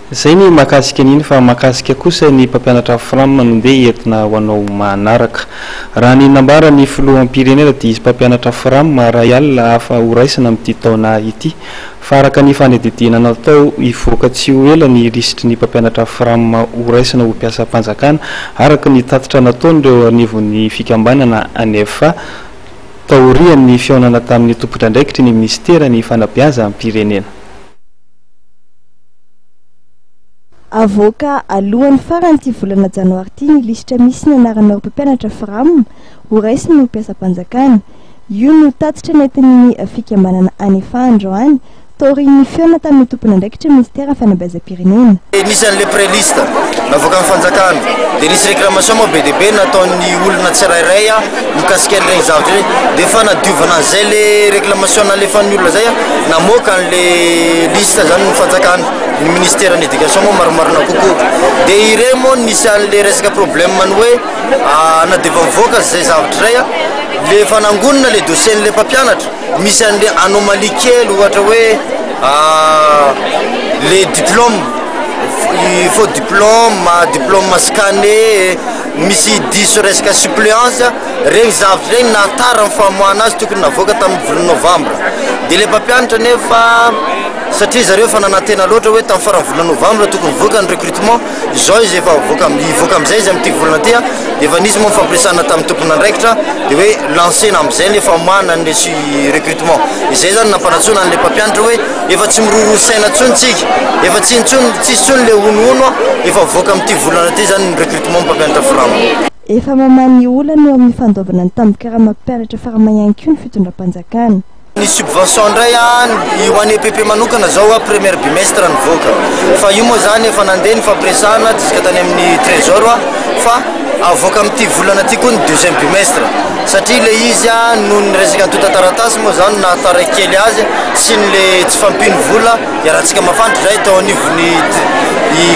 Izay ny mahakasika an'iny fa mahakasika kosa ny mpampianatra Fram no ndeha entina ho anao manaraka. Raha ny nambaran'ny filoham-pirenena dia hisy mpampianatra Fram iray alina hafa horaisina amin'ity taona ity. Fa araka ny fanadihadiana natao hivoaka tsy ho ela ny lisitry ny mpampianatra Fram horaisina ho mpiasam-panjakana araka ny tatitra nataon'ireo anivon'ny fikambanana Anefa taorian'ny fihaonana tamin'ny tompon'andraikitry ny minisiteran'ny fanabeazam-pirenena. Avoaka alohan'ny faran'ity volana janoary ity ny lisitra misy ny anaran'ireo mpampianatra Fram horaisina ho mpiasam-panjakana. Io no tatitra nentin'ny fikambanana Anefa androany, taorian'ny fihaonana tamin'ny tompon'andraikitry ny minisiteran'ny fanabeazam-pirenena. Nisy an'ilay pré-liste navoakan'ny fanjakana, dia nisy réclamation moa be dia be nataon'ny olona tsirairay mikasika an'ireny zavatra ireny, dia fanadiovana an'izay ilay réclamation nalefan'ny olona izay, namoaka an'ilay liste izany ny fanjakana, ny minisiteran'ny éducation moa marimarina kokoa, dia ireny moa nisy an'ilay resaka problème ny hoe na dia efa mivoaka aza izay zavatra izay, le efa nangonina le dossier n'le mpampianatra misy an'le anomalie kely ohatra hoe le diplôme faux diplôme, diplôme scanné, misy diso resaka suppléance, regny zavatra regny nahatara ny famoahana azy tokony navoaka tamin'ny volana novambra de le mpampianatra nefa satria zareo efa nanantena loatra hoe tamin'ny faran'ny volana novambra tokony hivoaka ny recrutement Izao izy efa hivoaka hivoaka amin'izay izy amin'ity volana ity dia efa nisy moa ny fampiresahana tamin'ny tompon'andraikitra dia hoe lancer-na amin'izay ny famoahana an'ilay su recrutement. Izay izany nampanantsoina an'ilay mpampianatra hoe efa tsy miroroa saina intsony tsika, efa tsy intsony tsisy intsony ilay honohono, efa mivoaka amin'ity volana ity izany ny recrutement mpampianatra fram. Efa mamaha ny olana eo amin'ny fandoavana ny tambin-karama mpianatra farama ihany koa ny fitondram-panjakana. Ny subvention indray an, ho an'ny EPP manokana zao an, premier bimestre nivoaka. Fa io moa zany efa nandeha ny fampiresahana jusque tany amin'ny trésor an, fa avoaka amin'ity volana ity koa ny deuxième bimestre. Satria ilay izy an, noho ny resaka antontan-taratasy moa zany nahataraiky kely azy sy ny le tsy fahampian'ny vola iarahantsika mahafantatra izay tao anivon'ny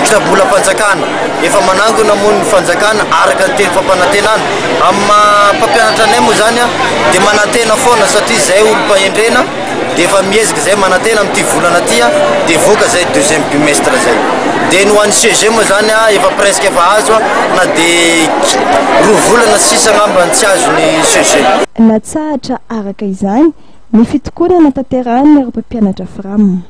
kitapom-bolam-panjakana. Efa manangona moa ny fanjakana araka ny teny fampanantenana. Amin'ny maha mpampianatra anay moa izany dia manantena foana satria izay olom-pahendrena dia efa miezaka izay manantena amin'ity volana ity dia hivoaka izay deuxième bimestre izay. Dia ny ho an'ny CEG moa izany efa presque efa azo na dia roa volana sisa angamba ny tsy azo ny CEG. Natsahatra araka izany ny fitokonana tanterahin'ireo mpampianatra Fram.